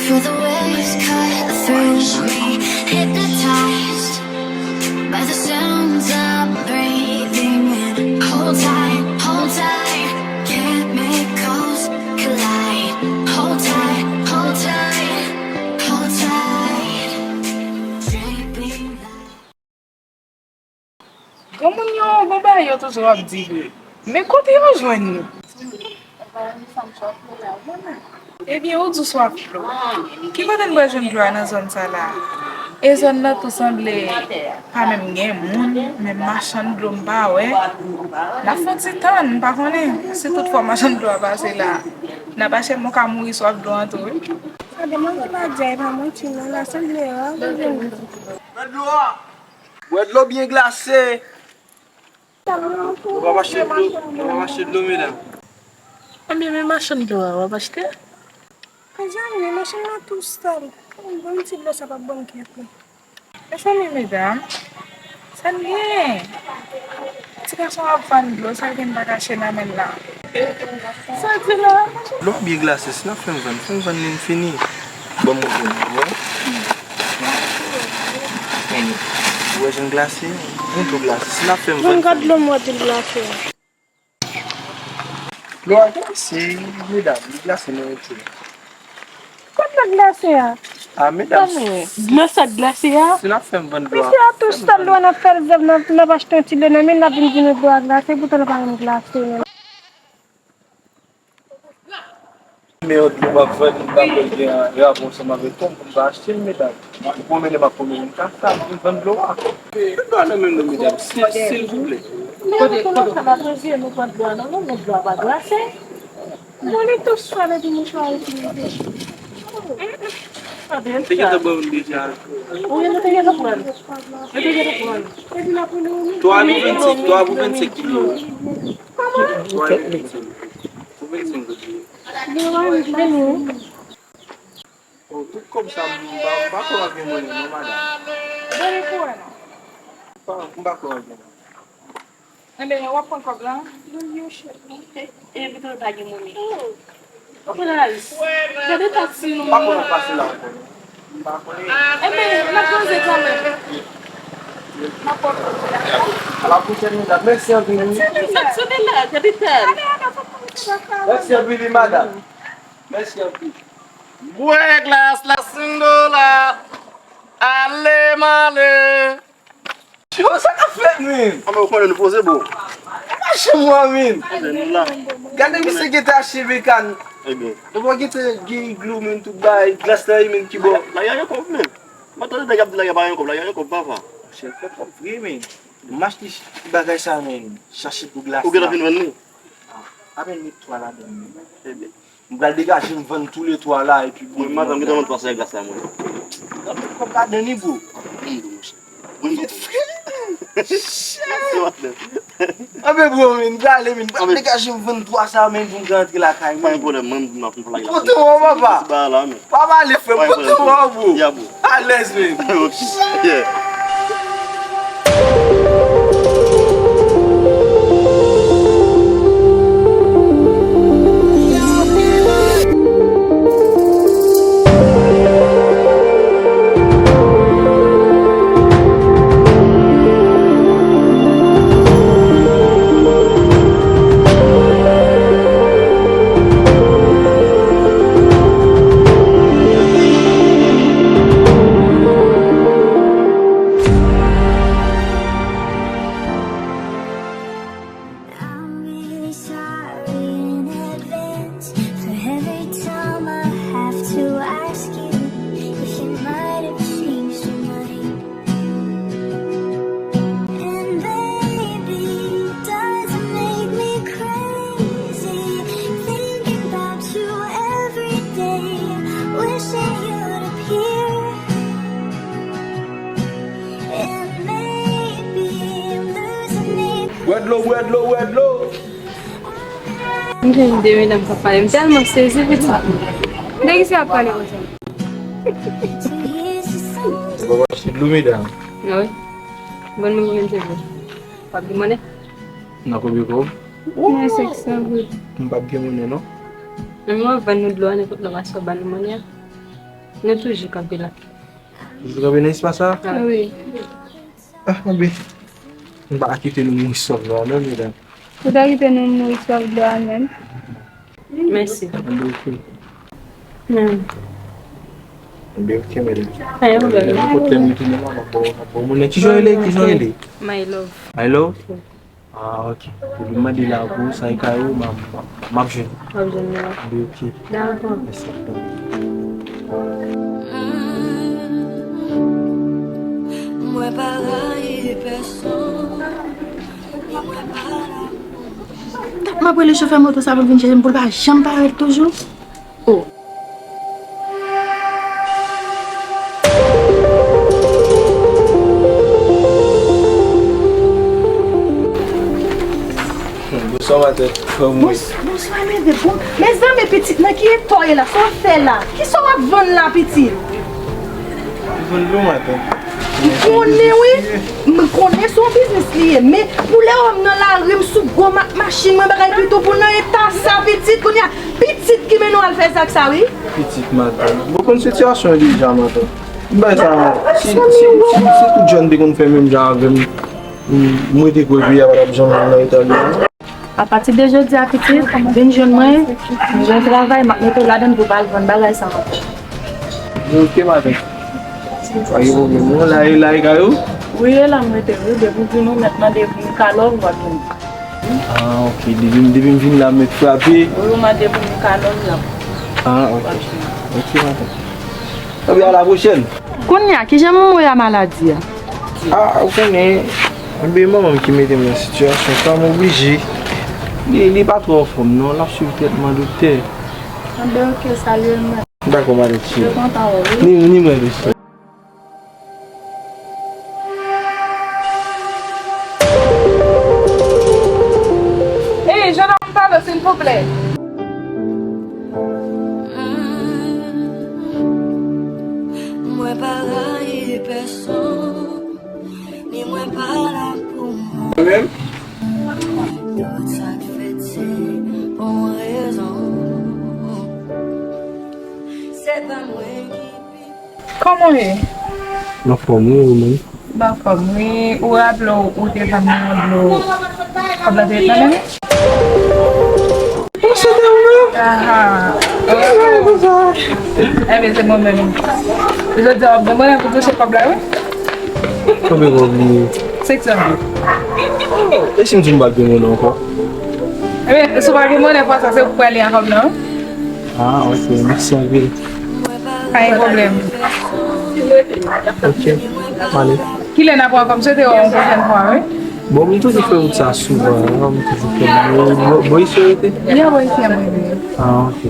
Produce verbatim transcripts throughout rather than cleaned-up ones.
Feel the waves cut through me, hypnotized by the sounds I'm breathing in. Hold tight, hold tight, chemicals collide. Hold tight, hold tight, hold tight. Draping Granmoun yo, gon bagay yo toujou ap di vre. Men kote yo jwenn nou? Ebyen, ou di w swaf dlo. Ki kote n pral jwenn dlo a nan zòn sa la? E zòn nan tou sanble pa menm gen moun, menm machann dlo m pa wè. N ap fè yon ti tann, m pa konnen si tout fwa machann dlo a pase la. N ap achte, men w ka mouri swaf dlo an tou wi. Sa demann pa di a, e pa manti non, la sanble yo a bezwen dlo. Bwè dlo byen glase. Nou p ap achte dlo, nou p ap achte dlo medam. Ebyen men machann dlo a w ap achte? Mezanmi, machann nan tou sal. Ban m ti dlo sa p ap ban m kèk non. Mezanmi medam, sa n gen? Ti gason ap vann dlo, sa l gen m pa kache nan men l la. Sa l di la? Dlo a byen glase, si n ap fè m vann, fè m vann li m fini. Ban m goute l, ou wè? Men, ou wè jan l glase? Bon dlo glase, si n ap fè m vann. Mwen gad dlo m wè pi glase. Dlo a glase, medam, li glase nan retire. Kot dlo glase a? A medam, dlo sa k glase a? Si n ap fè m vann dlo a. Mesye a tou sal dlo a n ap fè l zèv n ap achte yon ti dlo nan men l n ap vin di nou dlo a glase poutan l pa menm glase menm. Men yon dlo m ap vann, m pa kwè l gen rapò ansanm avèk kò m pou m pa achte l, medam. M pwomennen, m ap pwomennen, m ka sa, m vin vann dlo a. Tout bagay nan men nou, medam, silvouplè. Kote, kote w pran dlo a? Non, non, non, dlo a pa glase. Mwen li tou swa depi mouchwa itilize. Te gentan ban m deja. Wi, nou te gentan pran. Nou te gentan pran. Twa pou vennsenk, twa pou vennsenk kilo. Twa pou vennsenk. Pou vennsenk goud li ye. Gen wan vini. Oh, tout kòb sa m pa m pa kwè w ap gen monnen non madanm. Bone pou wè non. M pa m pa kwè w ap gen monnen. Enben w ap pran kòb la? Yo yo chèf. E pito l pa gen monnen. Ou pran lalis. Gade taksi nou. M pa konn w ap pase la ankò non. M pa konnen. Enben n ap koze kanmenm. M ap pran kòb la. A la pwochèn medam. Mèsi anpil wi. Sou de la, sou de la, kapital. Mèsi anpil wi madanm. Mèsi anpil. Bwè glas la sindola. Ale m ale. Yo, sa k ap fèt menm? Anben ou konnen nou poze bro. E pa janm wè menm. Anben nou la. Gade misye gentan achte bekàn. Ebyen. Ou pa gentan gen iglo menm tout bagay, glas la e menm ki bò. Lari a gen kòb menm. M ap tande nèg ap di lari a pa gen kòb, lari a gen kòb papa. Monchè, fè kòb vre menm. M achte bagay sa menm, chache pou glas la. Ou gentan fin vann li? Apenn met twa ladann menm. Ebyen. M pral degaje m vann tou le twa la epi bon. Mwen madanm gentan vann twa sa glas la mwen. Gad tout kòb ladan li bro. Vit frè. Anben bro men m prale men m pral degaje m vann twa sa men pou m ka antre lakay mwen. Pa gen pwoblèm mwen m ap fè lakay. Kote w papa? Papa ale frè m kote w bro? Alèz men. I'm really sorry in advance for every time I have to ask you if you might have changed your mind. And baby, does it make me crazy thinking about you every day, wishing you'd appear? Bwè dlo, bwè dlo, bwè dlo. M jwenn de medam k ap pale, m tèlman sezi pitit. De kisa y ap pale konsa? Se pa mache dlo medam. Wi. Ban nou konbyen se vre? W ap gen monnen? Nan konbyen kòb? Nan senk san goud. M p ap gen monnen non. Men mwen vann nou dlo a nenpòt lè paske w ban nou monnen an. Nou toujou kanpe la. Toujou kanpe nan espas sa? Wi. Ah, anben. M pa kite nou mouri swaf dlo a non, medam. Ou ta kite nou mouri swaf dlo a menm? Mèsi. Anben, oke. Anben, oke, medam. Pa gen pwoblèm. Nenpòt lè m retounen la, m ap ba w, m ap ba w monnen. Kijan w rele? Kijan w rele? My love. My love? Ah, ok. Depi m mande la pou ou, sa e kay ou, m ap, m ap, m ap jwenn ou. M ap jwenn ou. Anben, ok. Dakò. Mèsi. Mwen pa rayi pèsonn. Mwen pa la. M ap rele chofè moto sa pou l vin chèche m, pou l pa janm parèt toujou. Oh. Bonswa, matant. Kòman w ye? Bons-, bonswa, mezanmi. Bon, mezanmi, pitit, nan ki eta w ye la? Sa w ap fè la? Kisa w ap vann la, pitit? M vann dlo, matant. M konnen, wi. M konnen se yon biznis li ye. Men, pou lè w wè m nan lari, m sou gwo ma-, machin, mwen bagay pito pou nan eta sa, pitit. Kounye a, pitit ki mennen w al fè zak sa, wi. Pitit, matant. Bon, konn sitiyasyon an deja, matant. M bay sa, si, si, si, si tout jèn te konn fè menm jan avè m, m, mwen te kwè peyi a pa t ap janm nan eta li ye. Apati de jodi a, pitit, vin jwenn mwen, m gen yon travay, m ap mete w ladan l pou w al vann bagay sa ankò. Ok, matant. Pa gen pwoblèm. Ou la, e la, e kay ou? Wi, e la m rete, wi. Depi w di nou mèt mande pou m ka love, w ap vin. Ah, ok. Depi, depi m vin la, m mèt frape. Wi, ou mande pou m ka love la. Ah, ok. Ok, matant. Ebyen, a la pwochèn. Kounye a, kijan manman w a maladi a? Ah, ou konnen, ebyen, manman m ki mete m nan sitiyasyon sa, m oblije. Li, li pa twò anfòm, non. L ap swiv trètman doktè. Ebyen, ok, salye l, mwen. Dakò, matant cheri. Yo kontan wè w, wi. Ni, ni mwen tou, cheri. Ey, jennonm, pale, silvouplè. Mwen pa rayi pèsonn, ni mwen pa la pou mwen. Mwen menm? Tout sa k fèt se pou yon rezon. Se pa mwen ki pi Kòman w ye? M anfòm, wi, ou menm? M anfòm, wi. Ou raple w, ou te ban m yon dlo. Kòb la te ret nan men m? Ou se te ou menm? Aha. Ou te ban m konsa? Enben, se mwen menm. Jodi a, w ap gen monnen pou touche kòb la, wi. Konbyen kòb li ye? Senk san goud. Oh, e si m di m pa gen monnen ankò? Enben, si w pa gen monnen, fwa sa, se ou k pral li an kòb nan, wi. Ah, ok, mèsi anpil. Pa gen pwoblèm. Ok, m ale. Kilè n ap wè ankò? M swete wè w yon pwochèn fwa, wi. Bon, m toujou fè wout sa souvan, non, m toujou fè l. Bò, bò isi w rete? Wi, bò isi a mwen rete. Ah, ok.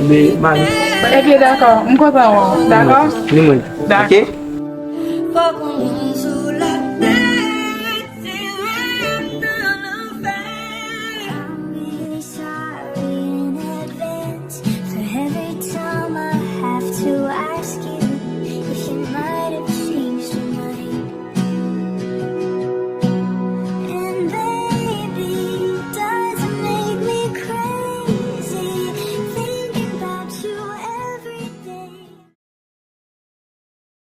Men, m ale. Ebyen, dakò, m kontan wè w, dakò? Ni mwen. Dakò. Ok?